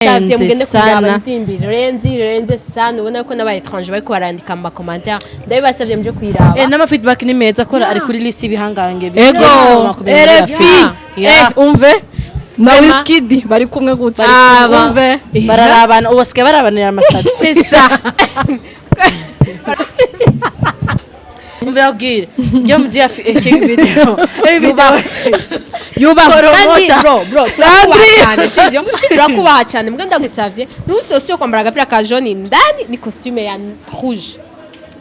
Savye mugende kuraba sana. Indirimbo irenze, irenze sana. Ubona ko n'aba étranger bariko barandika mu ma commentaire. Ndabibasavye muje kuyiraba. N'ama feedback ni meza ko ari kuri list y'ibihangange. Ego RFI. Umve na Wizkid bari kumwe gutya. Aba. Umve. Bararabana, ubu basigaye barabanira ama status. C'est ça. Umve abwire byo mu gihe king video video. Yubaha kandi. Koromota. Bro, turakubaha cyane, sivyo? Turakubaha cyane. Mbwa ndagusavye ntusosire kwambara agapira ka jaune indani ni costume ya rouge.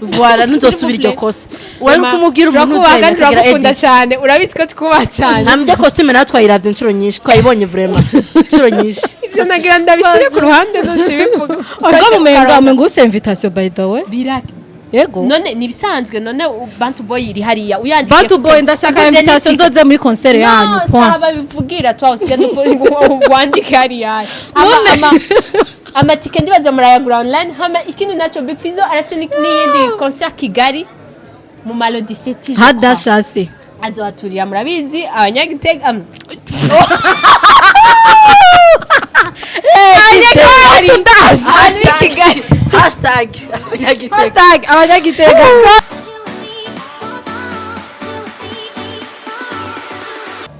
Voilà, ntuzosubira iryo kosa wari kumubwira umuntu. Turakubaha kandi ugenda akagira turagukunda edit. cyane. Urabizi ko twubaha cyane. Nta costume nawe twayiravye inshuro nyinshi, twayibonye vraiment inshuro nyinshi. Ivyo nagira ndabishire ku ruhande, ntuce bivuga. Ubwo mumenga use invitation, by the way. Birake. Yego. None nibisanzwe. None Bantu Boy iri hariya uyandikiye. Bantu Boy, ndashaka Uguze invitation. n'itike. Nzoze muri concert yanyu. No, point. saba bivugira twa usigaye ngo wandike hariya. None. Amatike ndibaza murayagura online. Hama ikindi naco, Big Fizzo arafise n'iyindi concert Kigali mu Malodi City, je crois. Hadashase. Azohaturira, murabizi abanyagitega, ahantu i Kigali. #Abanyagitega. #abanyagitega.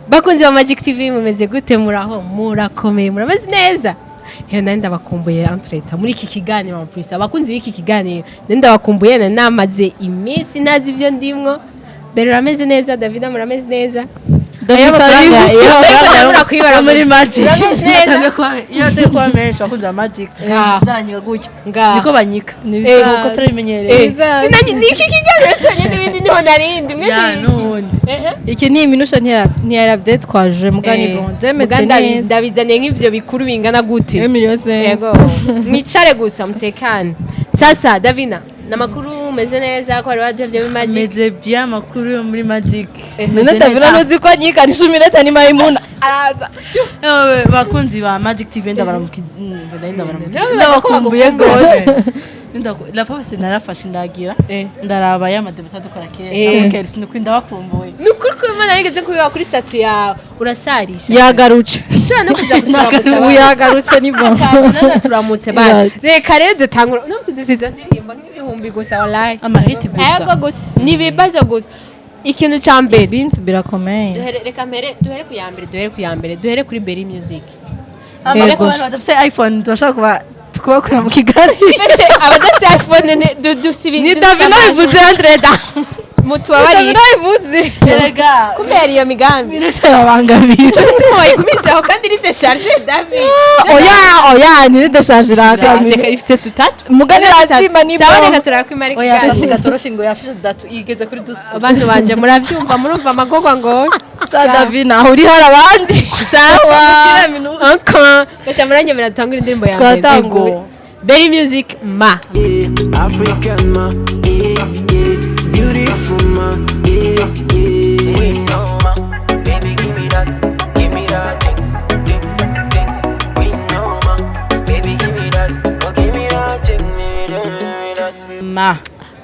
Bakunzi ba Magic TV, mumeze gute? Muraho, murakomeye, murameze neza? Hewe, nari ndabakumbuye. Entreta muri iki kiganiro, en plus abakunzi b'iki kiganiro, nari ndabakumbuye. Nari namaze iminsi ntazi ibyo ndimwo. Mbere urameze neza? Davida, murameze neza? David, karibu. Ariko kwibara muri Magic. Urameze neza? Iyo atangiye kuba menshi, abakunzi ba Magic Ngaho. ndaranyika gutya. Ngaho. Niko banyika. Ni Eh, ibisanzwe. kuko turabimenyereye. Sinanye ni iki kiganiro cyonyine, ibindi niho narindi mwe. Ya n'ubundi. Ehe. Iki ni iminusha ntiyarabye twaje mugani. Bon, Muga jemeze neza. Ndabizaniye nk'ivyo bikuru bingana gute? Emilio sense. Yego. Mwicare gusa mutekane. Sasa Davina, namakuru, umeze neza ko wari waduhevye muri Magic? Meze bien, amakuru yo muri Magic. None Davina ntuzi ko anyikana iminota ni Maimuna araza. Ewe, bakunzi ba Magic TV, ndabaramuki ndabaramuki Nibo bibaza ko ndabakumbuye bagukumbuye. gose. La fois narafashe ndagira ndaraba ya madebata dukora kera. Okay, sinukuri ndabakumbuye. Ni ukuri ko Imana yigeze kubiba kuri statut yawe, urasarisha. Yagarutse. Ushobora no kuza kuturamutsa. Ubu yagarutse, ni bon. Nana turamutse basi. Reka rero dutangura uno munsi, dufite izo ndirimbo nk'ibihumbi gusa, wallahi. Amahiti gusa. Ego gusa, ni ibibazo gusa. Ikintu ca mbere, Bintu birakomeye. duhere, reka mpere, duhere ku ya mbere, duhere ku ya mbere, duhere kuri Berry Music. Ariko Yego. abantu badafite iPhone turashaka kuba tukubakura mu Kigali. Fete abadafite iPhone dusibi. Ni Davina bivuze, Andreda. Mutubabarire. Davina bivuze. Erega Kubera iyo migambi. minusha yabangamiye. Gituma bayigumijaho kandi ni décharge, David. Oya, oya, ni décharge. Ifise ifise tutatu. Mugani razima, ni Sawa, bon. reka turakwimara Oya, shasi ikiganiro. gatoroshe ngo yafishe datu igeze kuri dus. Abantu banje muravyumva, murumva amagorwa ngo Sa Davina aho uri hari abandi. Sawa. Encore gasha muranyemera dutangure indirimbo ya mbere. Twatanguye. Ego. Berry Music ma. Yeah, African ma, yeah, beautiful ma, yeah. We know ma, baby, give me that thing, thing, thing. We know ma, baby, give me that, oh, give me that thing, give me that, give me that. Ma.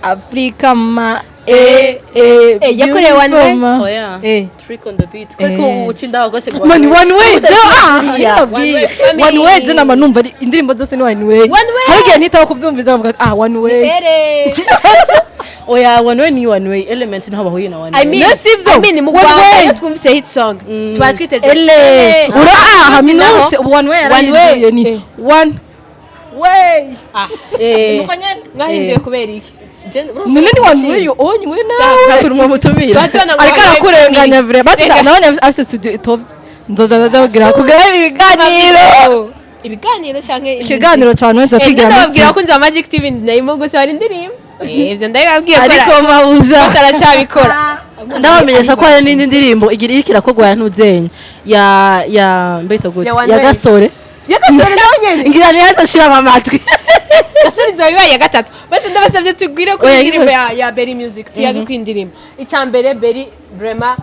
Africa ma eh eh. Eh, yakorewe One Way? Beautiful ma. Oya. Eh. Trick on the beat kuko utsinda gose. Mani One Way je, ah. Yeah. Ndabwiye. One Way family. One Way je nama numva ari indirimbo zose ni One Way. One Way. Hari igihe ntitaho kubyumviza bavuga ati, ah, One Way. Bere. Oya, One Way ni One Way Element, ntaho bahuriye na One I Way. mean, No, sivyo. I mean, mu One Rwanda Way. iyo twumvise hit song tuba twiteze Ele ura ah minushe One Way One Way. yarahinduye ni One Way. Ah. Eh. Mwahinduye kubera iki? None ni One Way onye we nawe. Kurumwa mutumira. Batubona ngo Ariko One Way. arakurenganya vure bati nabonye afise studio itovye, nzoja ndaja kugira kugira ibiganiro. Ibiganiro canke Ikiganiro ca One Way nzotwigira muri ndababwira studio. ko nza Magic TV ndayimo gusa hari indirimbo. Ivyo ndabibabwiye ko Ariko mabuja bataracyabikora. Ndabamenyesha ko hari n'indi ndirimbo igira iriko irakorwa ya ntuzenya ya mbeta gute. Ya One Ya Way. Gasore. Ya Gasore nawe nyene. Ngira niyo amatwi. Gasore nzoba ibaye ya gatatu. Bace ndabasabye tugwire kuri Oya, indirimbo ya Berry Music, tuyage ku indirimbo. Icya mbere, Berry, vraiment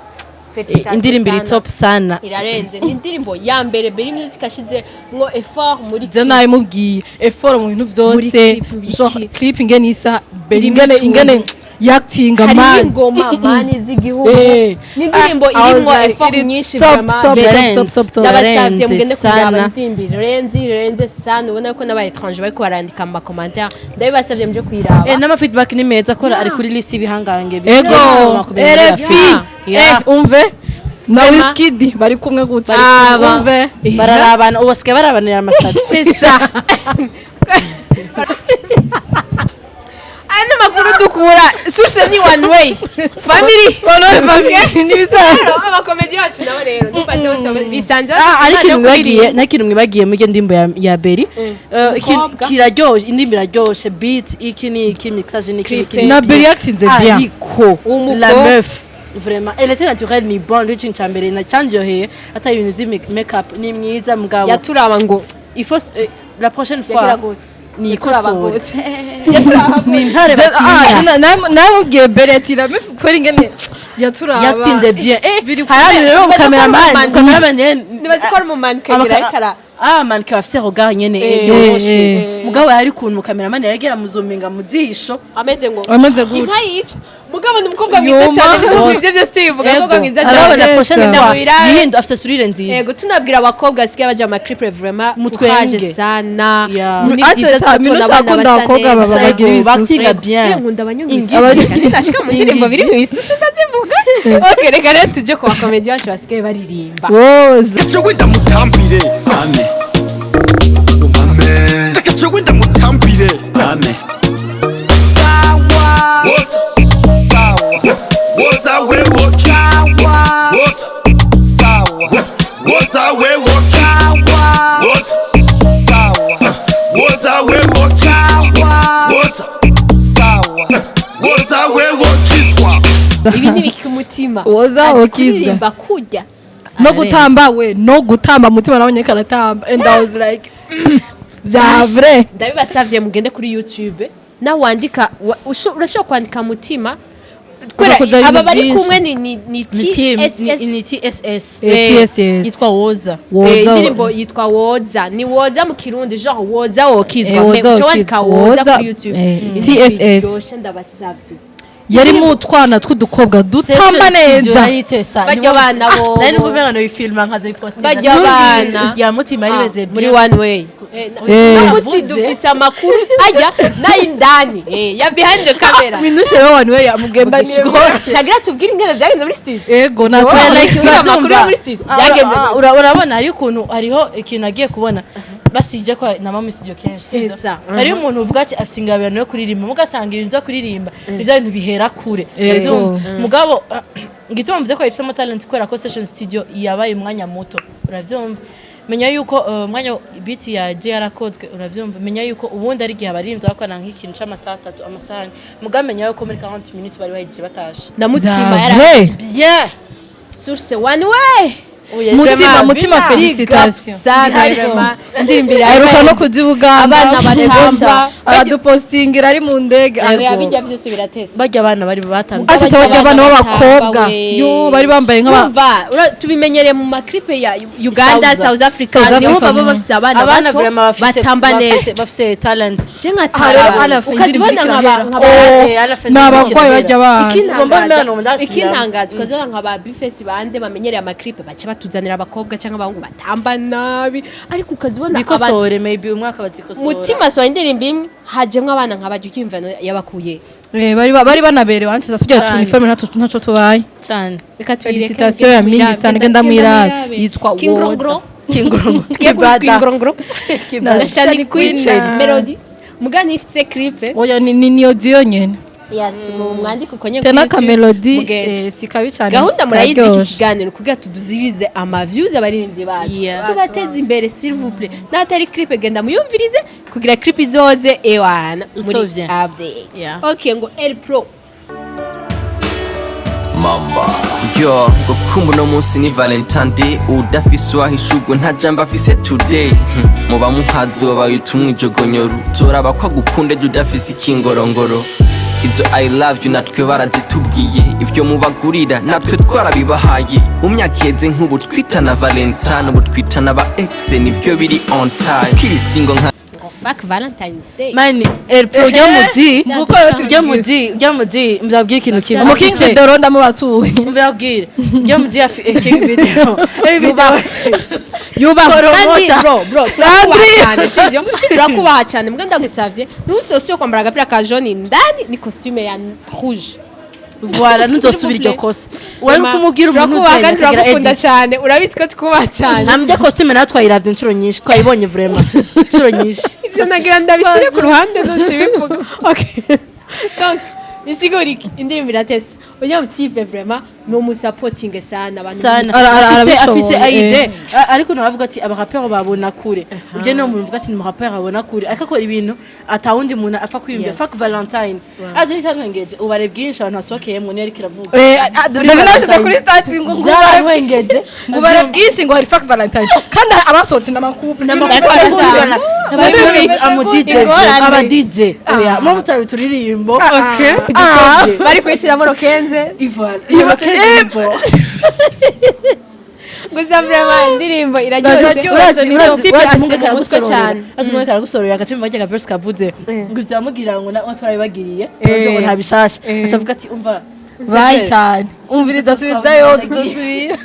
félicitations. Indirimbo iri Sana. top sana. Irarenze. Ni indirimbo ya mbere Berry Music ashize mwo effort muri Je nabimubwiye, effort mu bintu byose. Clip, biki. Genre clip ingene isa Berry Irimo ingene utuntu. Ingene Yakitinga Harimo man. ingoma mani z'igihugu, n'indirimbo irimwo effort nyinshi top, vraiment. top, top, Birenze. top, top, top. Ndabasavye Birenze mugende kuraba sana. indirimbo irenze, irenze sana. Ubona ko n'aba étranger bariko barandika mu ma commentaire. Ndabibasavye muje kuyiraba. N'ama feedback ni meza, akora ari kuri list y'ibihangange. Ego RFI. Umve na Vraiment. Wizkid bari kumwe gutya. Aba. Umve. Bararabana, ubu basigaye barabanira ama statuts. C'est ça. Aya ni amakuru dukura, source ni One Way Family. One Way Family n'ibisanzwe. Rero abakomedi bacu nabo rero dufate bose bisanze Ah, ariko bafise ikintu impano yo mwibagiye, kuririmba. nta kintu mwibagiye muri iyo ndirimbo ya Berry. Ikintu Umukobwa. kiraryoshe, indirimbo iraryoshe, beat iki ni iki, mixage ni iki ni iki. Clip. Na Berry yatinze bien. Ariko Umukobwa. la meuf, vraiment elle était naturelle, ni bon. Ikintu cya mbere na cyanryoheye atari ibintu by'i make up, ni mwiza mugabo Yaturaba ngo il faut la prochaine yagira fois gute? ni Yaturaba ikosore. gute? Yaturaba gute? Ni intare batinya. Namubwiye Berry ati ramefu kweri ingene yaturaba. Yatinze bien. Biri Hari rero Nibaza ko ari cameraman umumannequin. cameraman nyene. Nibaza ko ari umumannequin ariko ara Ah, mannequin bafise regard nyene yoroshe, mugabo hari ukuntu cameraman yagera muzuminga mu jisho. Ameze ngo Ameze gutya. Inka yica. Mugabo ni umukobwa mwiza Yuma. cyane. Nubwo Rwose. ibyo byose tubivuga, umukobwa mwiza Arabona cyane. la prochaine Genda fois mubirabe. yihindu, afise sourire nziza. Yego, tunabwira abakobwa basigaye baja mu ma clip, vraiment Mutwenge. courage sana. Ni Ate byiza ta- tubona minusha abana akunda basa abakobwa neza. baba bagira Yego, ibisusu. bakiga bien. Iyo nkunda abanyonga Ingigi. ibisusu cyane. Nashika mu ndirimbo biri mu bisusu ndazivuga. Okay, reka rero tuje ku bakomedi bacu basigaye baririmba. Woza. Jewe ndamutambire. Ame. Ame. Reka jewe ndamutambire. Ame. Woza. Woza we woza. Woza. Woza we woza. Woza. Woza we woza. Woza. Woza we wokizwa. Ibi ni biki umutima? Woza Azi wokizwa. kuririmba kurya. No gutamba we, no gutamba, mutima nabonye karatamba and I was like, vya vrai. Ndabibasavye mugende kuri YouTube nawe wandika urashobora kwandika mutima kubera Ugakoza ibintu aba bari byinshi. kumwe ni Ni team TSS. ni TSS. TSS. Yitwa Woza. Woza. Indirimbo yitwa Woza, ni Woza mu Kirundi, genre woza wokizwa. Woza Uca wandika wokizwa. Woza Woza, kuri YouTube. TSS. Iryoshe, ndabasavye. Yari mu twana tw'udukobwa dutamba neza. Barya abana bo. Nari numva ngo ifilma nkaza ipostinga. Barya abana. Ya mutima yari imeze Muri bien. One Way. No musi dufise amakuru ajya n'ayindani, ya behind the camera. Minushe rero One Way yamugenda niye. Nagira tubwire ingene vyagenze muri studio. Ego natwe. Wowe, Like, tubwire amakuru yo muri studio Ah, byagenze. urabona hariho ukuntu, hariho ikintu agiye kubona basije ko na mama studio kenshi, sivyo? C'est ça. Hariho umuntu uvuga ati afise ingabirano yo kuririmba, mugasanga ibintu byo kuririmba ni bya bintu bihera kure. Yego. Uravyumva? Mugabo igituma mvuze ko ifisemo talent, kubera ko session studio yabaye umwanya muto, uravyumva? Menya yuko umwanya beat yaje yarakozwe, uravyumva? Menya yuko ubundi ari igihe abaririmbyi bakorana nk'ikintu c'amasaha 3, amasaha 4, mugabo menya yuko muri 40 minutes bari bahejeje batashe. Na mutima Vya yara vrai. Bien. Source One Way. Oya, Mutima, vraiment, mutima, bina. félicitations. Sana vraiment, indirimbo Aheruka no kuja i Buganda. Abana batamba. Aradupostingira ari mu ndege. Oya, bijya byose biratese. Barya abana bari batambiye. Ati tabajya abana b'abakobwa yo bari bambaye nk'aba Umva, tubimenyereye mu ma clip ya Uganda, South. South Africa, South niho Africa, baba bafise abana Abana bato vraiment bafise batamba neza. Bafise talent. Je Rero nkataraba Alafe ukazibona indirimbo nkaba iriko nkaba Alafe ni abarwayi bajya abana. Ugomba mbana ngo ndasubiramo. Ikintangaza ukazibona nka ba Bifesi bande bamenyereye ama clip, baca batuzanira abakobwa cyangwa abahungu batamba nabi, ariko ukazibona Bikosore, maybe umwaka bazikosora. Mutima sohoye indirimbo imwe hajemwo abana nk'abajya ucyumva yabakuye. Bari banaberewe ansiza tujya Cyane. uniforme ntaco tubaye. Cyane. Reka tuyireke. Félicitations ya mingi sana, genda mwirabe, yitwa Kingorongoro. Kingorongoro. Kingorongoro. Na Na Shani Shani Queen. Queen Melody mugani ifise clip. Oya, ni audio nyene. Yes, mu mwandiko ukonye Tena kuri ka YouTube, melody. mugende. Si kabi cyane. Gahunda murayizi, iki Kararyoshe. kiganiro kugira tuduzirize ama views abaririmbyi bacu, tubateze imbere, s'il vous plaît. N'atari clip, genda muyumvirize kugira clip izoze ewana muri Utsovye. update. Okay, ngo El Pro. Mamba yo ngo kumva uno munsi ni Valentine Day, udafise uwahishurwe nta jambo afise today. Muba muhazi bayita umwijogonyoro, zoraba ko agukunda ejo udafise ikingorongoro. Ibyo "I love you" natwe barazitubwiye, ibyo mubagurira natwe twarabibahaye. Mu myaka iheze nk'ubu twitana Valentine, ubu twitana ba ex, nivyo biri on time kiri single nka Ngo Fuck Valentine Day. Mani Elpo, ujya mu G, Nguko ujya mu G, ujya mu G, mbabwire ikintu kimwe. Mu King Video ndamubatuye. Mbabwire ujya mu G King Video, video. Yubaha kandi. Koromota. Bro, turakubaha cyane, sivyo? Turakubaha cyane. Mbwa ndagusavye, ntusosubire kwambara agapira ka jaune indani ni costume ya rouge. Voilà, ntuzosubira iryo kosa. Wari kumubwira umuntu Turakubaha kandi ugenda akagira turagukunda edit. cyane, urabizi ko twubaha cyane. Nta costume nawe twayiravye inshuro nyinshi, twayibonye vraiment inshuro nyinshi. Ivyo nagira ndabishire ku ruhande, ntuce bivuga. Okay, donc insiguro iki? Indirimbo iratesa. Ujya mu type vraiment ni umusapotinge sana abantu. Sana. Arabishoboye, afise idée. eh. Ariko nabavuga ati abaraperi babona kure. Ujye no muntu uvuga ati ni umuraperi abona kure, ariko akora ibintu atawundi muntu apfa kwiyumvira. Yes. Fuck Valentine azi nicantwengeje ubare bwinshi abantu basohokeyemwo niyo ariko iravuga. David nabishyize kuri status ngo Byarantwengeje. ngo ubare bwinshi, ngo hari fuck Valentine kandi abasohotse n'ama couple. Amu DJ. Ingorane. Aba DJ, oya, mu mutari turirimbo. Okay, bari kwishyiramo rokenze. Ivan iyo bakenze. Gusa vraiment indirimbo iraryoshe. Urazi, urazi Type urazi asiga mungu umutwe karagusororera cyane. Urazi mungu karagusororera agacumba kajya verse kavuze ngo ivyamubwira ngo na twarabibagiriye ngo nta bishasha, acavuga ati umva. Bayi cyane, umviriza, subizayo, tutosubira.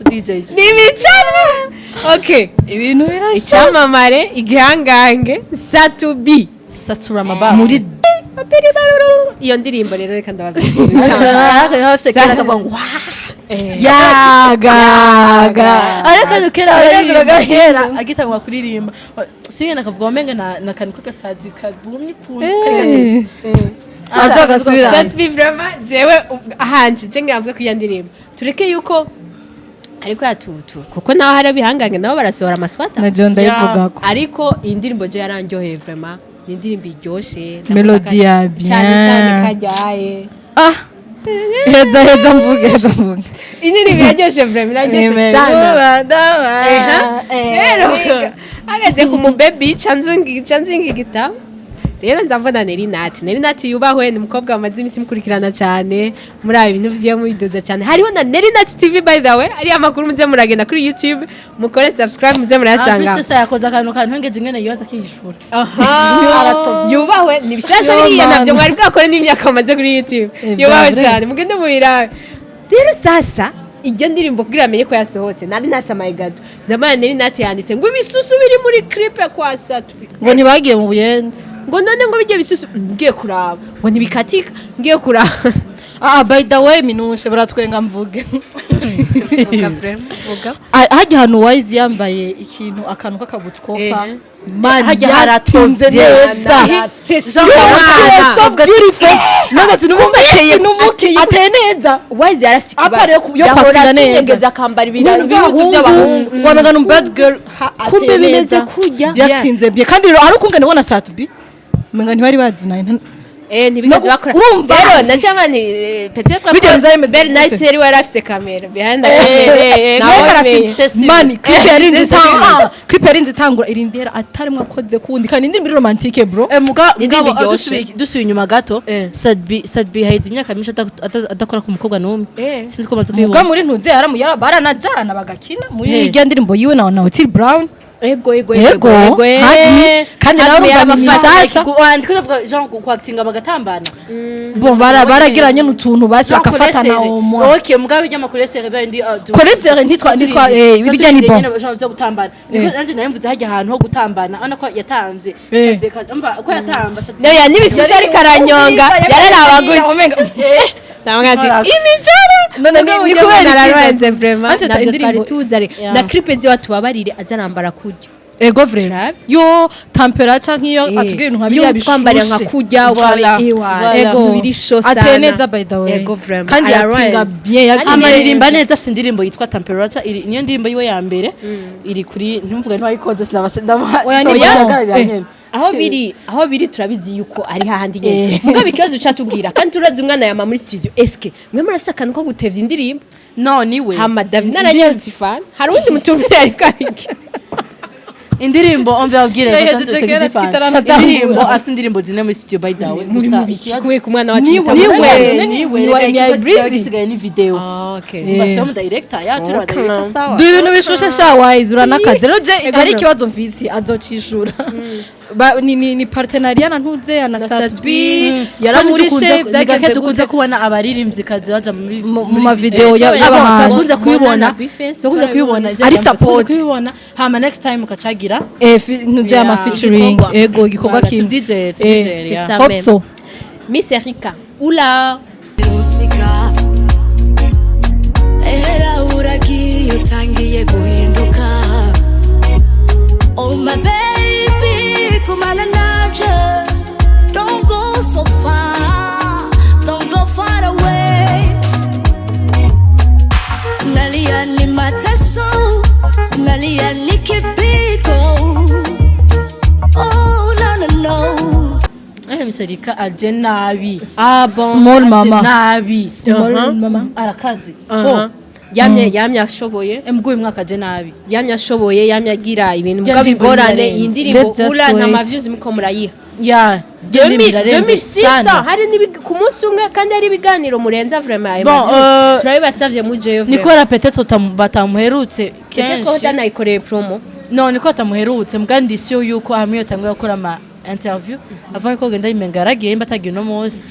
DJs. Ni imicano. Okay. Ibintu birashyashya. Icyamamare, igihangange, Sat-B. Satura mabafu. Muri Iyo ndirimbo rero, reka ndababwira. Bafise kera kavuga ngo "Wah!" Yagaga. Ariko kera Kera aririmba kera agitangwa kuririmba, singe nakavuga wamenga na kantu k'agasazi kabumye ukuntu kari gatese. Azogasubira. Sat-B vraiment, jewe ahanje je ngavuga ko iyo ndirimbo tureke yuko ariko yatutu, kuko naho hari abihangange nabo barasohora amaswata. Na John ndayivugako. Ariko iyi ndirimbo je yarandyoheye vraiment, ni indirimbo iryoshe. Melody ya bien. Cyane cyane kajyaye. Ah, heza heza, mvuge, heza mvuge. Indirimbo iraryoshe vraiment, iraryoshe sana. Rero hageze ku mubebi ca nzinga igitabo. Rero nza mbona Nelly Nat. Nelly Nat yubahwe, ni umukobwa wamaze iminsi mukurikirana cyane muri aba bintu vyiwe, mubidoza cyane. Hariho na Nelly Nat TV, by the way, ariyo amakuru muze muragenda kuri YouTube mukore subscribe, muze murayasanga. Kristo yakoze akantu kantwengeje ingene yibaza akiyishura. Aha yubahwe, ni bishasha Yo, biriya man. navyo mwari bwakore n'imyaka bamaze kuri YouTube. Yubahwe Vrai. cyane, mugende mubirabe. Rero sasa iryo ndirimbo kugira amenye ko yasohotse, nari nasamaye gato zamana Nelly Nat yanditse ngo ibisusu biri muri clip kwa Sat-B. Ngo ntibagiye mu Buyenzi. Ngo none ngo bijye bisusu, ngiye kuraba ngo ntibikatika, ngiye kuraba. Ah, by the way, minushe baratwenga, mvuge. Vuga vraiment, vuga. Ah, hajya ahantu Wise yambaye ikintu, akantu k'akabutwopa. Man, Hajya yatinze haratovye. neza. Aratese. So beautiful. None ati numuki numuki ateye neza. Wise yarafise Apart ikibazo, yo yahora kwatinda neza. atunyegeza akambara Ibintu ibihuzu by'abahungu. Wamenga ni bad girl ha, Kumbe ateye bimeze neza. kurya. Yatinze bien kandi rero ari ukungene ubona Sat-B umenga ntibari bazinanye. Ntibigeze No, bakora. urumva? Rero naca ni peut-être ko Bijya byari bimeze Very gute? Nice yari warafise kamera behind the camera. Nawe nawe menye. Mani, clip yarinze itangura, clip yarinze itangura irindera atarimwe akoze kundi kandi indirimbo iri romantique, bro. Muga Indirimbo mugabo iryoshe. dusubiye inyuma gato. Sat-B haheze imyaka myinshi adakora ku mukobwa n'umwe. Sinzi ko maze Muga kubibona. muri ntuze yaramu baranajana bagakina muri Eh. irya ndirimbo yiwe na Otile Brown. Ego. Ego, Ego. Hug Me. Kandi nawe Hug Me urumva ni yarabafasha. bishasha. Ndiko ndavuga genre kwakitinga bagatambana. Bo baragiranye n'utuntu basi bakafatana umwe. Okay, mugabo bijya makuru yese reba ndi Koresere ntitwa bijya ni bon. Genre byo gutambana, niko nanje nawe mvuze hajya ahantu ho gutambana, urabona ko yatamvye. Umva ko yatamba Sat-B. No ya nibisize ariko aranyonga, yararaba gutya. Namwe ati imijoro. None ni kubera iki? Nararenze vraiment. Anje Navyo twari indirimbo- tuzi ari na clip ziwa, tubabarire, azarambara kurya. Ego vrai. Grave. Yo temperature nk'iyo atubwiye ibintu nka biriya Iyo twambarira nka bishushe. kurya. Voilà. Voilà. Ego. Biri chaud sana. Ateye neza, by the way. Ego vraiment. Kandi yatinga Ararenze. bien Kandi Amaririmba neza, afite indirimbo yitwa Temperature, iri niyo ndirimbo yiwe ya mbere iri kuri ntimvuge ntiwayikonze sinabase. Oya, ni bon. Aho biri turabizi yuko ari hahandi nyene. Mugabo ikibazo catubwira kandi turazi umwana yama muri studio, eske mwe murafise akantu ko gutevya indirimbo? No niwe. Hama David naranyarutse ifana, hari uwundi mutumire ariko abiki. Indirimbo omve abwire. Yahejeje kera tutaranatangura. Indirimbo, afite indirimbo zine muri studio, by the way. Muri Gusa mu biki? ikibazo- Kubera ko umwana wacu niwe mutamuzi. niwe Ni wa reka ni Breezy. ikibazo gisigaye ni video. Ah, okay. Basi mu director ya turi ba director, sawa. Du ibintu bishushe sha wise, uranakaze rero. Je Ego, hari bro. ikibazo mfisi azocishura. Ni partenariat na ntuze na Sat-B. Sat-B yaramurishe? Byagenze Byagenze dukunze gute? kubona abaririmvyikazi baja muri Mu ma video y'abahanzi. Tukunze kubibona, na Bface, tukunze kubibona. Ari support. Kubibona hama next time ukacagira Eh, ntuze ama featuring. Igikorwa. Ego, igikorwa Voilà, kimwe. tubyizere, tubyizere, C'est ya. ça Hope même. so. Miss Erika Oula. Usika ehera uragiye utangiye guhinduka. Oh my baby, kumana nanje. Don't go so far, don't go far away. Nalia ni mateso, nalia ni kipigo. Oh no no no. Eh, Miss Erika aje nabi. Ah bon. Small Aje mama. nabi. Small mama. Arakazi. Aha. Yamye ashoboye. Mbwo uyu mwaka aje nabi. Yamye ashoboye, yamye agira ibintu Ya mugabo ndirimbo ingorane irarenze. iyi ndirimbo Let's just Ula nta wait. ma views muko murayiha. Ya 2600 hari ku munsi umwe, kandi hari ibiganiro murenza vraiment ayo Bon, ma views. Turabibasavye mujeyo. Niko ra peut-être batamuherutse peut-être ko kenshi. danayikoreye promo. No niko batamuherutse, mbwa ndi siyo yuko hamwe yatanguye gukora ama interview avuga ko genda yimenga yaragiye mba atagiye uno munsi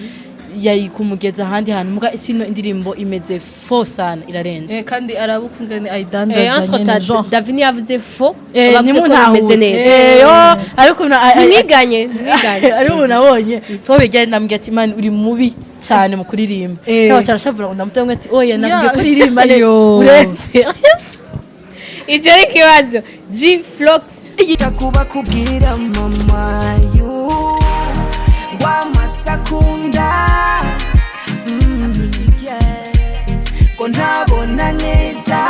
yari kumugeza ahandi hantu, mbwa sino indirimbo imeze fo sana, irarenze. Eh, kandi arabukungene Eh, ayidandaza entre nyene genre. Davini yavuze fo. Eh, bavuze ko ntimuntahure. bimeze neza. Eh, yo, ariko Mwiganye, mwiganye. ariko umuntu abonye twabegera ndambwira ati: "Man, uri mubi cyane mu kuririmba." Eh. Yawe cyarashavura ngo ndamutanga ati: "Oya, nambwiye Yeah. kuririmba ne Yo. urenze." Icyo ni ikibazo G Flox. Kuba kubwira mama yu rwamasakunda ko ntabona neza.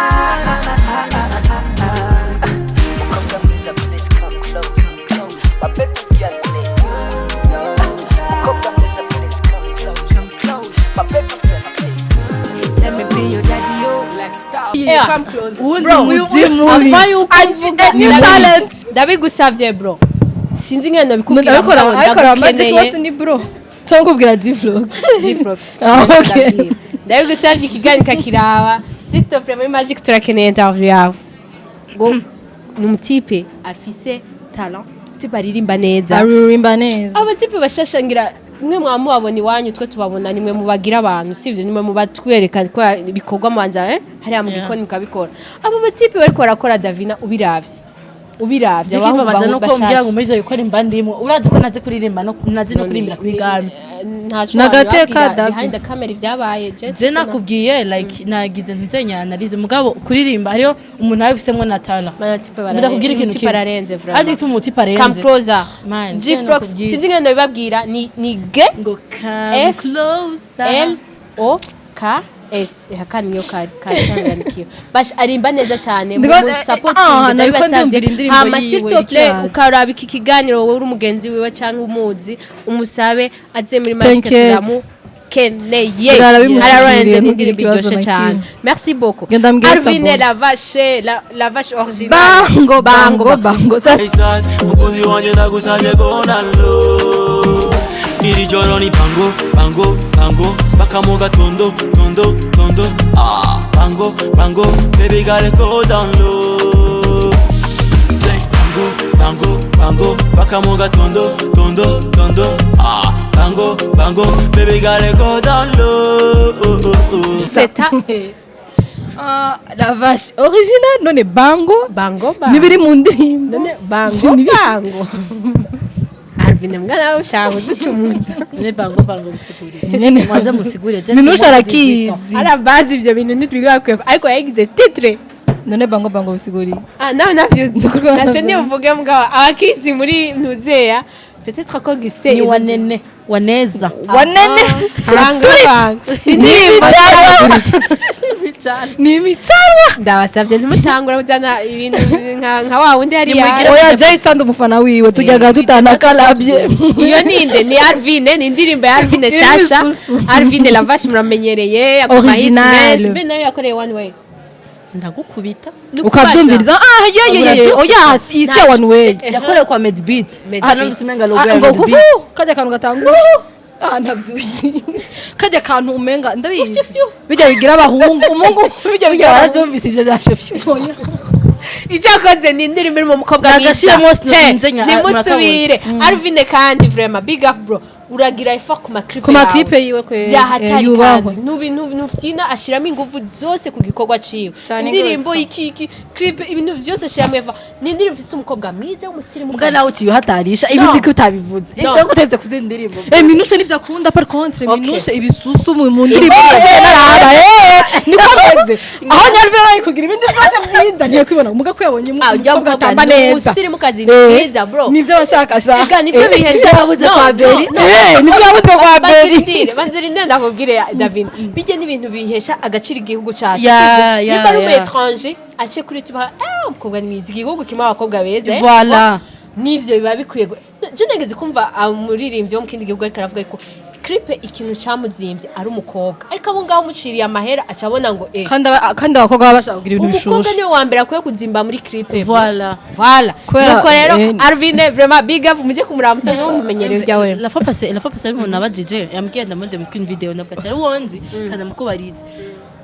Mukobwa mwiza, please come close, come close. My baby girl, please. Mukobwa mwiza, please come close, come close. My baby girl, please. Let me be your daddy, yo. Like star. Come close. Uwundi Bro, muzi mubi. Ava yuko mvuga new talent. Ndabigusavye bro, sinzi ingene nabikubwira. Ndabikora mugabo abikora Magic ndagukeneye. bose ni bro cyangwa kubwira G-Flox? G-Flox. Ah, okay. Ndabwira. Ndabigusavye, ikiganiro kakiraba, s'il te plaît, muri Magic turakeneye interview yawe. Ngo ni umutipe afise talent, type aririmba neza. Aririmba neza. Abatipe bashashangira mwe mwamubabona iwanyu, twe tubabona nimwe mubagira abantu, sivyo? Nimwe mubatwereka ko ibikorwa mubanza hariya mu gikoni mukabikora. Abo batipe bariko barakora, Davina, ubiravye abahungu Ikimbabaza nuko bashasha. mbwira ngo muri ivyo bikora imba ndimo, urazi ko nazi kuririmba no nazi no kurimbira kuri game. Ntaco. Nagateka, Davi. Behind the camera ivyabaye Jessica. Je nakubwiye like nagize ntuzenya analyse, mugabo kuririmba hariyo umuntu abifisemwo na talent. Mana, type Ndakubwira ikintu type kimwe. ararenze vraiment. Azi ituma umutipe arenze. Camprosa. Man, G Flox. nakubwira. Sinzi ngene ndabibabwira, ni G ngo come F, closer. L O K S haka niyo kari kari bash arimba neza cyane. Ndiko- Mu support. Ah, nariko ndumvira indirimbo hama yiwe s'il te plaît, iriko. Ukaraba iki kiganiro, wowe uri umugenzi wiwe cyangwa umuzi, umusabe aze muri Magic. Thank you. Turamukeneye. Birara bimushikiriye, Ararenze ntugire n'indirimbo ikibazo iryoshye na cyane. kimwe. Merci beaucoup. Genda mbwire Arvine Sabone. la vache, la vache originale. Bango bango bango sasa. Side, mukunzi wanje ndagusabye go down low. Iri joro ni bango bango bango paka mu gatondo tondo tondo. Ah, bango bango, baby gotta go down low. Say bango bango bango paka mu gatondo tondo tondo. Ah, bango bango, baby gotta go down low. Zeta. Ah, la vache original none bango. Bango bango. Nibiri mu ndirimbo. None bango bango, Arvine mwana wawe ushaka kuducumuza. Ne bango bango bisigurire. Nyene. Mwanza musigurire. Je Minusha arakizi. Arabazi ibyo bintu ntitwigakwiye, ariko yagize titre. None bango bango bisiguriye? Ah, nawe navyuzi. Ndikuvuga Naco navyo. ntibuvuge, mugabo abakizi muri ntuzeya peut-être ko gise Ni wanene waneza. Wanene. Bango bango. Ni ni imicarwa. Ndabasabye ntimutangura kujyana ibintu nka wa wundi hariya. Oya, Jay Sand umufana wiwe tujyaga tutanakarabye. Iyo ninde? Ni Arvine, ni indirimbo ya Arvine shasha. Ibisusu. Arvine la vache muramenyereye akoma hits Original. menshi, mbe nayo yakoreye one way. Ndagukubita. Ukabyumviriza, ah, ye ye ye, oya, si isi ya one way. Yakorewe kwa Medbeat. Medbeat. Ah, numvise umenga logo Ah, ya ngo Medbeat. huhu, kajya kantu gatanga, ah, ndavyuzi kajya kantu umenga ndabizi, bijya bigira abahungu, umuhungu bijya bigira abahungu. Baravyumvise ivyo bya fyofyo. Icyakoze ni indirimbo irimo umukobwa mwiza. Nagashiremo He, nzenya, nimusubire Alvin, kandi vraiment big up, bro, uragira effort ku ma clip Ku ma clip yiwe kwe, byahatari. yubahwe. Kandi nufyina ashiramo ingufu zose ku gikorwa ciwe. Cyane Indirimbo gose. iki clip, ibintu byose ashiramo effort. Ni indirimbo ifite umukobwa mwiza w'umusirimu. Mbwa nawe uciye uhatarisha ibindi ko utabivuze. No. Ivyo ko utevye kuzindi ndirimbo. Eh, Minushe nivyo akunda, par contre. Okay. Minushe ibisusu mu ndirimbo naraba, niko ameze aho nyarvira bari kugira ibindi byose byiza, ngiye kwibona umuga ko yabonye Ah, ujya umukobwa mukobwa atamba ni neza. umusirimukazi, ni mwiza, bro. Nivyo bashakashaka. Ega, nivyo bihesha. Yabuze No, kwa no, Beri. no. Nivyo yabuze kwa Beri. Banzirindire, banzirindire, ndakubwire David, bijye n'ibintu bihesha agaciro igihugu cyacu, Ya, sibyo? ya, Nimba ari umu ya. étranger ace kuri tuba, eh, umukobwa ni mwiza, igihugu kirimo abakobwa beza, eh. Voilà. Nivyo biba bikwiye. Je nageze kumva umuririmbyi wo mu kindi gihugu ariko aravuga ko clip ikintu cyamuzimbye ari umukobwa, ariko abo ngaho umuciriye amahera aca abona ngo eh. Kandi abakobwa baba bashaka kugira ibintu Umukobwa bishushe. niwe wa mbere akwiye kuzimba muri clip. Voilà. Voilà. Nuko rero Alvin, vraiment big up, muje kumuramutsa nko mumenyereye ibyawe. La fois passée umuntu nabajije yambwiye ndamude mu queen video, ndavuga ati ari wonzi kandi mukubarize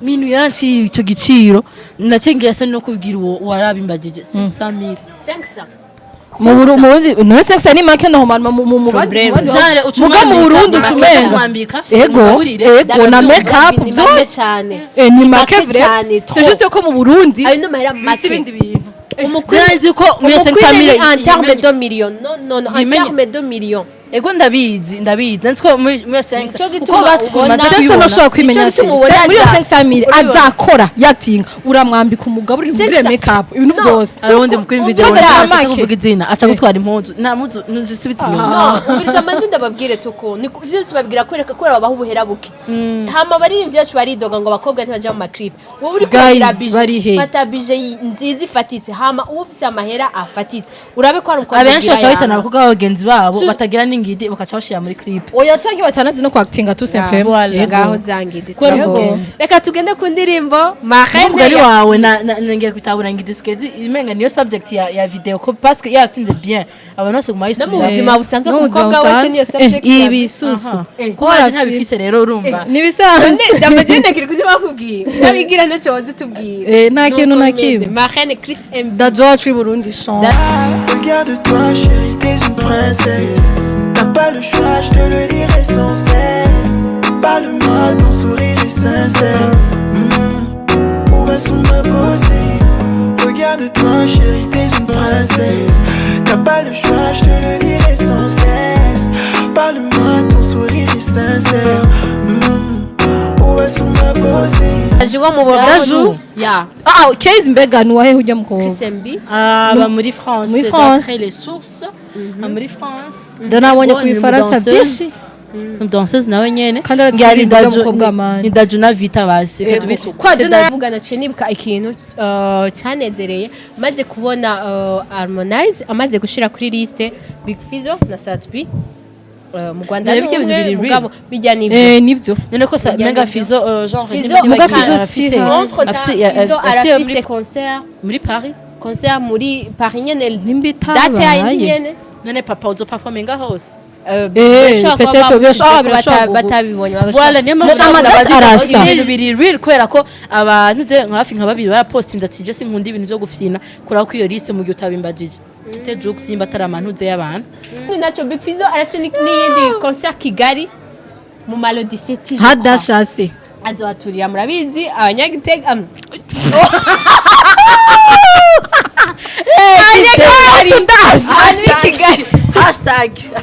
Minu yaranciye icyo giciro, nacengeye se no kubwira uwo warabimbagije 500,000. 500. Mu Burundi none sexe ni make normalement mu bandi Problème. mu bandi Genre muga mu Burundi ucumenga umwambika, ego umugaburire, ego, na make up Ni make byose. cyane. Eh, ni make make vrai. cyane, trop. C'est juste ko mu Burundi Ayo ni amahera bisi make. ibindi bintu. Umukwine nzi ko muri umukwine 500,000 ni en terme de millions, non, non, non, en Yimenye. terme de millions. Ego, ndabizi, ndabizi, nzi ko muri 5 Nico kuko gituma basi ubona- kumaze sexe kubibona. ntashobora kwimenya. Nico gituma ubona Muri iyo 500,000 urabibona. azakora yatinga, uramwambika, umugaburire, umugurire Sexe- make up, ibintu No. byose. Hari uwundi mukuru video Umva ashaka make. kuvuga izina aca gutwara impuzu, nta mpuzu nzisubitse inyuma. No, umviriza amazi, ndababwire tuko ni vyose babwira kwereka kubera babaha ubuhera buke. Hama abaririmbyi bacu baridoga ngo abakobwa ntibaja mu ma clip. Wowe uri Guys, kugira bije, bari he? fata bije nziza ifatitse, hama uba ufise amahera afatitse, urabe ko hari umukobwa Abenshi ugira baca bahitana yama. abakobwa b'abagenzi babo batagira n'ingidi, bakaca bashira muri clip. Oya, cyangwa batanazi no kwakitinga, tout simplement. Voilà. Yego. Ngaho zangidi. Kubera Turaho. ubwenge. Reka tugende ku ndirimbo Marraine. Umugari wawe ngiye kwitabura ngidi sikezi imenga niyo subject ya video ko parce que yatinze bien abantu bose guma No mu yisubira. buzima busanzwe, No mu buzima umukobwa wese niyo busanzwe. subject Eh, ibisusu. Ko waje ntabifise rero, urumva. Nibisanzwe. Ndamagene kiri kubyo bakubwiye utabigira ntacyo wazi tubwiye. Eh, nta kintu na kimwe. Marraine Chris MB. Dajo wacu i Burundi chante. Regarde-toi, chérie, t'es une princesse. T'as pas le choix, je te le dirai sans cesse. Parle-moi, ton sourire est sincère. Où va son ma beauté? Regarde-toi, chérie, t'es une princesse. T'as pas le choix, je te le dirai sans cesse. Parle-moi, ton sourire est sincère. Où va son ma beauté? Daju wo mu Burundi. Daju? Ya. Ah, Case, mbega ni wahe ujya mukobwa? Chris MB. Ah, ba muri France. Muri France. D'après les sources, ah, muri France. Nda nabonye ku Ni Bifaransa umudanseuse. byinshi. Umudanseuse nawe nyene. Kandi arazi Ngira ni kuririmba Daju- umukobwa mani. Ni Daju na Vita basi. Reka tubite uko. Kwa C'est je Daju. Vuga naciye nibuka ikintu cyanezereye maze kubona Harmonize amaze gushira kuri liste Big Fizzo na Sat-B mu Rwanda. Nari Ni bijya umwe ibintu biri mugabo bijya n'ibyo. Eh, nivyo. None ko sa Bijya menga n'ibyo. Fizo genre Fizo, Muga niba Fizo afise si entre temps afise Fizzo afise arafise muri concert muri Paris. Concert muri Paris nyene. Nimba Date yayo itabaye. nyene. None papa uzo performinga hose. Eh, Birashobora kuba peut-être, bamushize birashobora ko batabibonye bagashobora. Voilà, niyo mpamvu Mu- amadate arasa. Ibintu biri real kubera ko abantu ze nka hafi nka babiri barapostinze ati je sinkunda ibintu byo gufyina, kuraho ko iyo liste mu gihe utabimbagije tite jokes nimba atari amantuze y'abantu. Ni nacyo Big Fizzo arafise n'iyindi concert Kigali mu Malodi City, je crois. Hadashase. Azohaturira, murabizi abanyagitega, abantu b'i Kigali.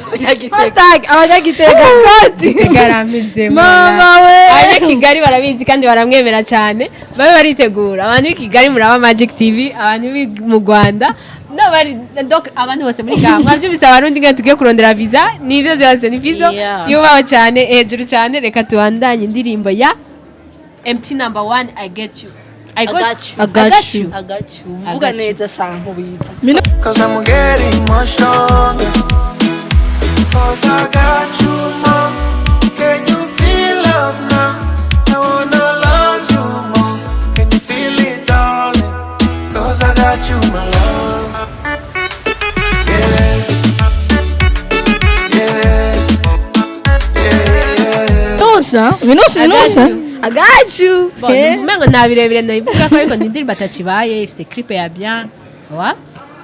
#Abanyagitega. #abanyagitega Scott. Garameze. Mama we. Abanyakigali barabizi kandi baramwemera cyane, babe baritegura. Abantu b'i Kigali muraba Magic TV, abantu b'i mu Rwanda n'abari, donc abantu bose muri ngaha mwabyumvise, Abarundi nga tugiye kurondera visa, nibyo byose ni Fizzo. Yeah. Yubaho cyane, hejuru cyane. Reka tubandanye indirimbo ya MT number one, I get you, I got you. I got you. I got you. Vuga got you. neza shanku wize. Cause I'm getting much stronger. Cause I got you more. Can you feel love now? I wanna love you more. Can you feel it, darling? Asha, binusha binusha. I got you. Bon, numva umengo nta birebire nabivuga ko, ariko ni indirimbo atakibaye, ifise clip ya bien wa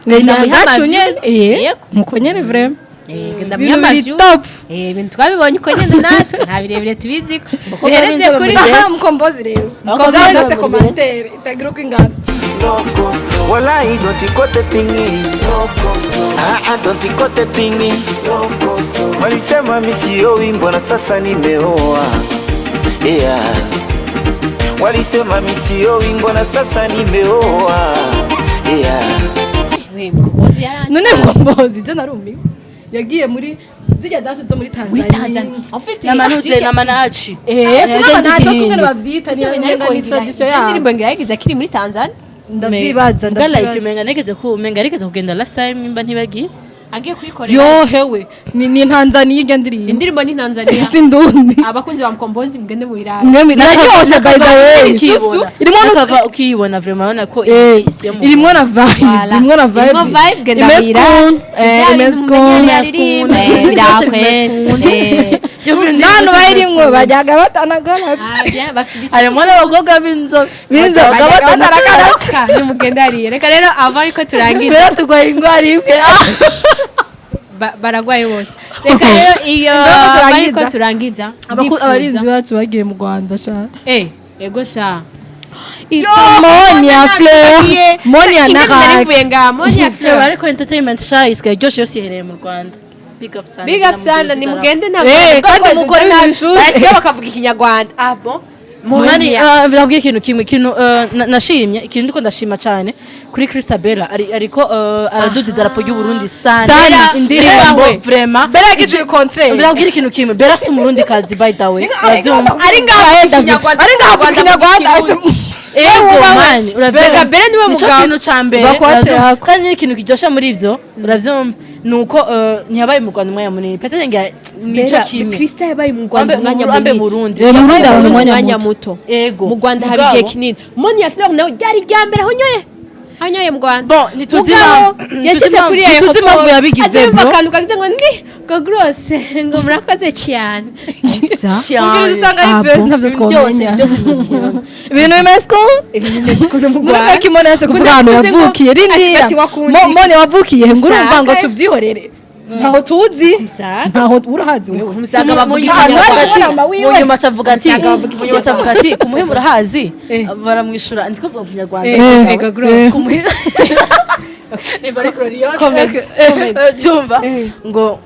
I got you nyene. Yego. Nkuko nyene vraiment. Genda Ibintu muha biri amaviews. top. Ibintu twabibonye uko nyene, natwe nta birebire tubizi ko duhereze kuri Aha, Mkombozi rero. Mkombozi Mkombozi muri commentaire itagira uko ingana. Wallahi, don't got the thingy. Ah, ah, don't got the thingy. Walisema mimi sioi, mbona sasa nimeoa? Yeah. Walisema mimi sioi, mbona sasa nimeoa? Yeah. We, Mkombozi yaranje. None Mkombozi je narumiwe. Yagiye muri zirya danse zo muri Muri Tanzania. Tanzania en fait. N'amanuze n'amanaci. N'amanaci ose bavyita ni Ariko ni tradition yabo. Indirimbo ngira yagize akiri muri Tanzania. Ndavyibaza, like ndavyibaza. Umenga nigeze ku umenga yarigeze kugenda last time, nimba ntibagiye. Agiye kuyikorera. Yo hewe, ni Tanzania irya ndirimbo. Indirimbo ni Tanzania. Si ndundi. Abakunzi ba Mkombozi, mugende mubirabe. Mwemi naryoshe by the way. Ukiyibona. Irimo Nakava ukiyibona vraiment urabona ko isi yo mu irimwo na vibe, Voilà. irimwo na vibe. Irimwo vibe, genda Imeze muyirabe. kun, Si vya imeze bintu kun. mumenyereye aririmba, birakwe. Nano bayirimwo bajyaga batanagara. Ah, bien, bafise ibisusu. Harimo n'abakobwa b'inzobe. B'inzobe, Bajyaga batanagara. Nimugende hariya. Reka rero ava ariko turangiza. Mbere turwaye indwara imwe. Baragwaye bose. Reka rero iyo Mbere ko turangiza. ariko turangiza, ndifuza- Abarinzi bacu bagiye mu Rwanda sha. Ego sha. Monia Fleur, Monia Narag. Narivuye nga Monia Fleur. Ariko entertainment sha isigaye iryoshe yose ihereye mu Rwanda. Big up sana. Big up sana, nimugende ntabwo Kandi mukore ibintu bishushe. barashika bakavuga ikinyarwanda. Ah bon. Mani, ndabwira ikintu kimwe, ikintu nashimye, ikintu ndiko ndashima cyane kuri Christabella, ari ariko araduza idarapo ry'u Burundi sana. Sana. Indirimbo Bella. vraiment. Bella yagize le contraire. Ndabwira ikintu kimwe, Bella si umurundi kazi by the way, uravyumva? Ari ngaho ikinyarwanda. Ari ngaho ku Kinyarwanda. Ego mani, uravyumva? Bella niwe Nico mugabo. kintu ca mbere, Bakwace uravyumva? hako. Kandi n'ikintu kiryoshe muri ivyo, uravyumva, nuko ntiyabaye mu Rwanda umwanya munini, peut-être ngira nico kimwe. Krista yabaye mu Rwanda Ambe umwanya ambe munini. Burundi. Mu Burundi abantu umwanya umwanya muto. Ego. Mu Rwanda haba Mugabo- igihe kinini. Monia Fleur nawe ryari irya mbere ahonyoye ahonyoye mu Rwanda. Bon, ntituzi Mugabo, impamvu- yashyize ntituzi kuri impamvu- ayo. Ntituzi impamvu yabigize, Azumva bro. akantu kagize ngo ndi ngo grosse, ngo murakoze cyane. Cyane. Ubwiriza usanga ari best, ntabyo twamenya. Byose bimeze ukuntu. Ibintu bimeze ko Ibintu bimeze ukuntu mu muri Rwanda. ko Mone yase kuvuga ahantu Ndavuze ngo yavukiye rindira. ati wakunze Mone wavukiye ngo urumva ngo Musaga. tubyihorere, ntaho tuzi. Musaga. Ntaho urahazi wewe. Musaga bavuga Munyuma ikinyarwanda. avuga ati- Muramba wiwe. Munyuma acavuga ati Musaga bavuga munyuma acavuga ati kumuhima urahazi, baramwishura ndiko kuvuga mu Kinyarwanda. Ego grosse. Kumuhima nimba ari Gloriose. Komeza, Cyumva ngo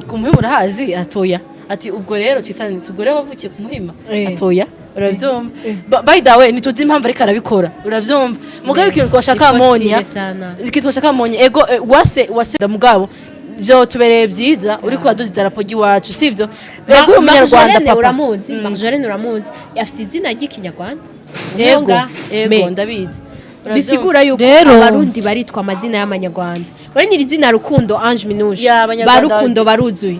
kumuhima urahazi, atoya, ati ubwo rero citane tugore wavukiye kumuhima, atoya, urabyumva? By the way, ntituzi impamvu ariko arabikora, urabyumva? Mugabo ikintu twashaka Ni Monia, postire sana. ikintu twashaka Monia, ego, wase mugabo byo tubereye byiza uri kubaduza idarapo ry'iwacu, sivyo? Ego, uri umunyarwanda Marjolaine papa. uramuzi? Marjolaine uramuzi? Afite izina ry'ikinyarwanda. Ego. Umwonga. Ego. Me. Ndabizi. Bisigura yuko Rero- abarundi baritwa amazina y'amanyarwanda. Wari nyiri izina Rukundo Ange Minuje, Ya, Abanyarwanda barukundo baruzuye,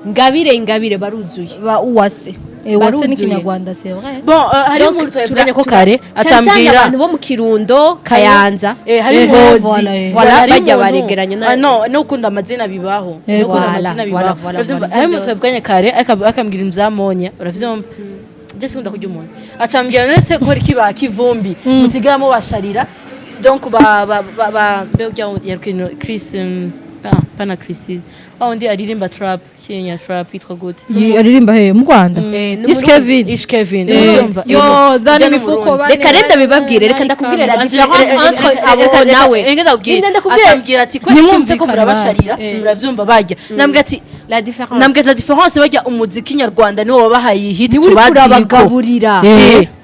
Ngabire Ingabire baruzuye. Ba Uwase. Uwase Baruzuye. ni Kinyarwanda, c'est vrai. Bon, hari Donc, umuntu twavuganye ko kare cyane cyane acambwira abantu bo mu Kirundo, Kayanza, hari Ngozi, voilà, voilà, hari bajya umuntu- baregeranya na Ah, no no ukunda amazina bibaho. No ukunda Voilà, amazina voilà, bibaho. voilà, Uravyumva? voilà, Hari umuntu vyose. twavuganye kare akambwira ibintu vya Monya, uravyumva? Je sikunda kurya umuntu acambwira nese ko kiba kivumbi mutigaramo basharira, donc ba mbe urya ya Chris, pana Chris wa undi aririmba trap, Kenya trap, yitwa gute? Aririmba he mu Rwanda? Ni Ish Murundi. Kevin. Ish Kevin, uravyumva? Yo, zana Ujya no imifuko Murundi. bane. Reka rero ndabibabwire, reka ndakubwire la différence entre abo nawe. Ndakubwira Ndakubwira. acambwira ati ko Ntimwumvikane ko murabasharira, basi. Muravyumva bajya, nambwira ati La différence. Nambwira ati la différence, bajya umuziki nyarwanda niwo wabahaye iyi hit Niwe uriko tubaziko. urabagaburira.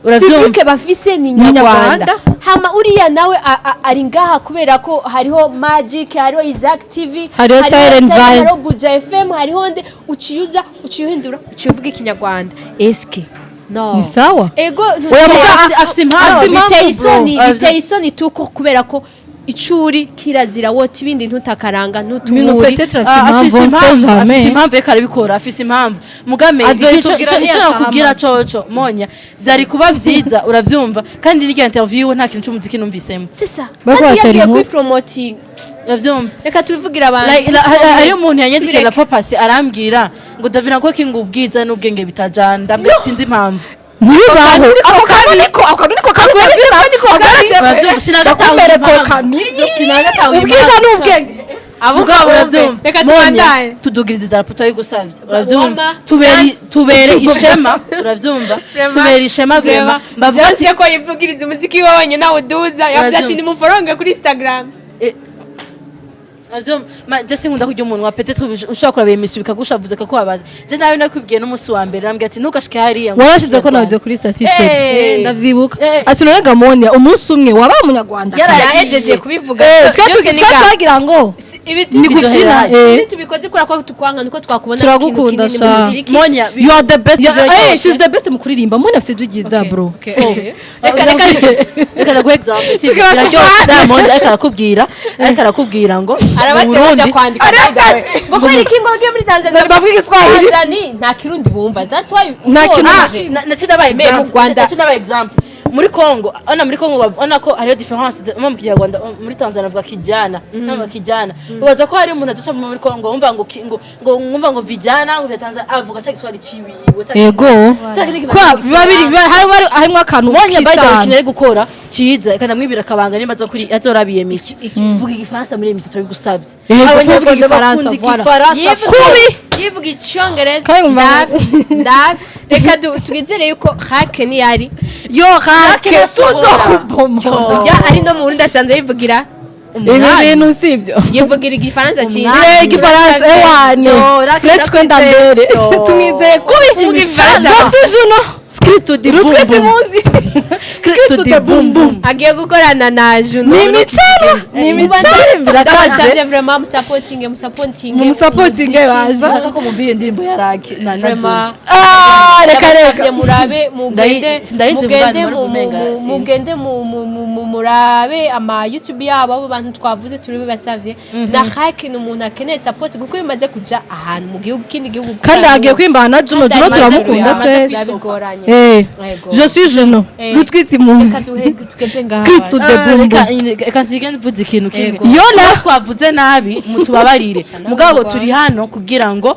Uravyumva? Public bafise ni nyarwanda. Hama uriya nawe ari ngaha kubera ko hariho Magic, hariho Isaac TV, Hariho Siren Vibe. Hariho Buja FM, hariho nde, uciyuza uciyuhindura ucivuga ikinyarwanda, eske no Ni sawa. Ego. Oya, muga Afise impamvu. Afise impamvu, Biteye bro. isoni, biteye isoni tuko kubera ko Icuri kirazira wota ibindi, ntutakaranga, Minu ntutuburi. peut-être afise Ah, impamvu, afise on sait impamvu, jamais. afise impamvu, reka arabikora, afise impamvu mugame. Azoyitubwira Ico ntiyataha nakubwira amata. coco Monya, vyari kuba vyiza, uravyumva, kandi n'irya interview nta kintu c'umuziki numvisemo. C'est ça. Bariko Kandi batera yagiye inkuru. kuri promoting. Uravyumva? Reka tubivugire abantu. Like, hariyo umuntu yanyandikiye Tubireke. La fois passée arambwira ngo Davina ko kinga ubwiza n'ubwenge bitajana, ndabwira sinzi impamvu. Ntibibaho, ako kantu niko, ako kantu niko kabi. Uravyumva? Sinagatahura Ndakumereko. impamvu. Sinagatahura Ubwiza impamvu. n'ubwenge. Mugabo uravyumva, Reka Monya, tubandanye. tudugiriza idarapo turabigusavye, uravyumva? Wamba, Tubere dance. tubere ishema, uravyumva? Tubere ishema vraiment, mbavuga ati Byose ko yivugiriza umuziki we wenyine nawe uduza, yavuze ati Urabyumva. nimuforonge kuri Instagram. Uravyumva? Je sinkunda kurya umunwa, peut-être ushobora kuraba émission bikagushavuza kakubabaza. Je nawe nakwibwiye n'umunsi wa mbere, nambwiye ati ntugashike hariya ngo Warashize ko navuze kuri statut. Ndavyibuka. Ati none Gamonia umunsi umwe wabaye umunyarwanda. Yahejeje kubivuga. Twe Byose ni ngaha. twagira ngo Ibi ni gufyina. Ibi tubikoze kubera ko tukwanga, nuko twakubona Turagukunda, ikintu kinini mu sha. muziki. Monya, You are the best. Biraryoshye. She's the best mu kuririmba. Monya afise ijwi ryiza, bro. Reka, reka. Reka ndaguhe example, si Tugira biraryoshe. Diamond ariko arakubwira ngo Arabace mu baja Burundi kwandika, by the way, ngo kubera iki ngo bagiye muri Tanzania? Bavuga Igiswahili. Tanzania nta Kirundi bumva, that's why. Nta Kirundi. Uroje. Nace ndabaye Me mu example. Rwanda. Nace ndabaye example muri Congo, ana muri Congo babona ko hariyo différence mu Kinyarwanda. Muri Tanzania bavuga kijana, ntabwo kijana. Ubaza ko hari umuntu adaca muri Congo wumva ngo ngo wumva ngo vijana ngo vya Tanzania, avuga cya Kiswahili ciwiwe Yego. Kwa biba biri harimo harimo akantu Monya, by the way, k'isano. ikintu ari gukora ciza, kandi amwibira akabanga nimba azo kuri azorabiye émission, vuga Igifaransa muri émission, turabigusavye. Yego, vuga Abanyarwanda Igifaransa, bakunda voilà. Igifaransa. Kubi. Yivuga Icyongereza. Kandi ngumva- Ndabi reka twizere yuko hake niyari. Yo hake Ntashobora. tuzokubomora. Ujya ari no mu Burundi asanzwe yivugira. Ibi bintu sivyo. Yivugira Igifaransa cyiza. Igifaransa ewane. Yo, Rake. French kwenda mbere. Yo. Tumwizeye kubi. Vuga Igifaransa. Je suis Juno. Script to the boom Rutwitsi boom. muzi. Script to the boom boom. Agiye gukorana na Juno. Ni imicano, ni imicano. Ndabasabye vraiment musapotinge, musapotinge. Mumusapotinge baza. Shaka ko mubwira indirimbo ya Rake na Vraiment. Ah, reka Ndabasabye reka. murabe, mugende, Sindayizi mugende mugani, umenga, sinzi. mugende murabe ama YouTube yabo, abo bantu twavuze turi bibasavye. Na hake ni umuntu akeneye support, kuko iyo umaze kuja ahantu mu gihugu, kindi gihugu, Kandi agiye kwimbana na Juno. Juno turamukunda twese. Bigoranye. Yego. Je suis Juno. Rutwitsi muzi. Reka duhe tugeze ngaha. Script to the boom boom. Reka nsige mvuze ikintu kimwe. Yego. Yola. Iyo twavuze nabi mutubabarire, mugabo turi hano kugira ngo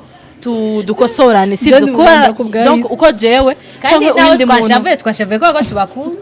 dukosorane, sivyo? Ndi Kubera Rwanda ku bwa donc Isi. uko jewe Kandi canke naho uwundi muntu twashavuye, twashavuye kubera ko tubakunda.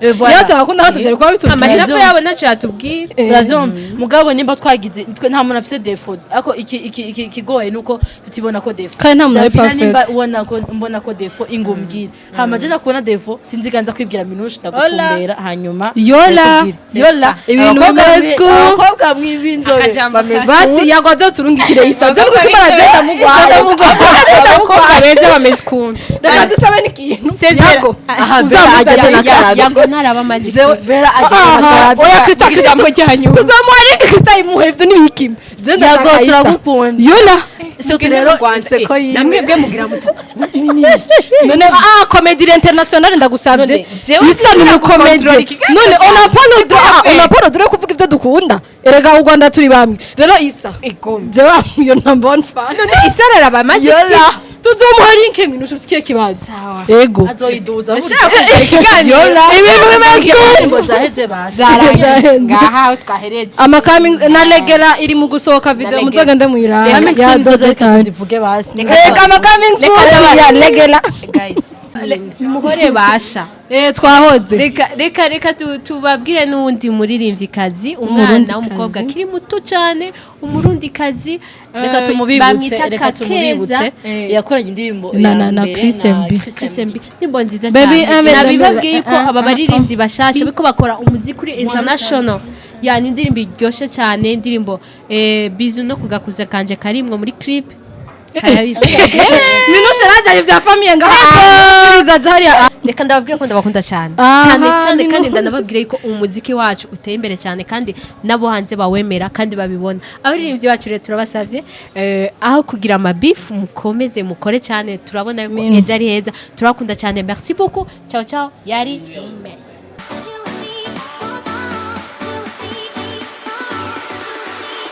Voilà. Iyo tubakunda aho tubyari kuba bitubwira. Amashavu yabo ntacyo yatubwira. Uravyumva? Mugabo nimba twagize twe, nta muntu afise défaut, ariko iki iki iki kigoye nuko tutibona ko défaut. Kandi nta muntu ari Davina, nimba perfect. ubona ko mbona ko défaut, ingumbwira, hama je nakubona défaut, sinziganza kwibwira Minushe, ndagutumbera hanyuma Yola. ndakubwira. Yola. Ibintu Abakobwa bimeze ku- abakobwa mw'ibinzobe Akajambo. bameze. Basi yagwa turungikire isa je nuko imara agenda mugwaye. Abakobwa beza bameze ukuntu. Reka dusabe n'ikintu. Sezera. Yago. Aha, Bella Uzamuzanire agenda na Yago. Karabye. Yago ntaraba Magic Jewe TV. Bella agenda na Aha, Karabye. oya Krista, Krista, Ijambo rya nyuma. Tuzamuha link, Krista imuhe ivyo n'ibiki. Je ndashaka Yago, Isa. turagukunda. Yola. Surtout Mugende rero mu Rwanda, inseko yiwe. Namwe bwe mugira muti None ah, comédie internationale, ndagusavye. None, jewe Isa ni sinshobora umucomédie. gukontorora ikiganiro None on n'a pas le droit, fait. on n'a pas le droit yo kuvuga ivyo dukunda. Erega u Rwanda turi bamwe. Rero Isa. Jewe am your number one fan. Isa araraba Magic TV. Yola. Tuzomuha link minushe usikiye kibazo. Yego. Azoyiduza. Ndashaka kugira ikiganiro. Yola. Ibintu bimeze cool. Indirimbo zaheze basha. Zarangiye ngaha aho twahereje. Ama coming na Legela iri mu gusohoka video. Legela. Muzogende muyirabe. Coming Ya soon. Dodo Tuzoze Sound. tuzivuge basi. Reka ama coming soon ya Legela. Guys, muhore basha. Twahoze. Reka, reka, reka tubabwire n'uwundi muririmvyikazi, umwana Umurundikazi. w'umukobwa akiri muto cyane, umurundikazi. Reka tumubibutse. Bamwita Reka Kakeza. tumubibutse, yakoranye indirimbo Na- ya na mbere Chris MB. Chris MB, nimbo nziza Baby, cyane. I'm in the Nabibabwiye ko middle. aba baririmbyi bashasha bariko bakora umuziki kuri international, yani indirimbo iryoshe cyane, indirimbo bizu no kugakuza kanje karimwo muri clip karabitse. Minushe rajyanye bya famille ngaha. Iza jariya. Reka ndababwira ko ndabakunda cyane Aha, cyane cyane, kandi Minushe. ndanababwira yuko umuziki wacu uteye imbere cyane, kandi nabo hanze bawemera kandi babibona. Abaririmbyi bacu rero turabasabye, aho kugira amabifu mukomeze mukore cyane, turabona yuko ejo ari heza. Turabakunda cyane, merci beaucoup, ciao ciao, yari You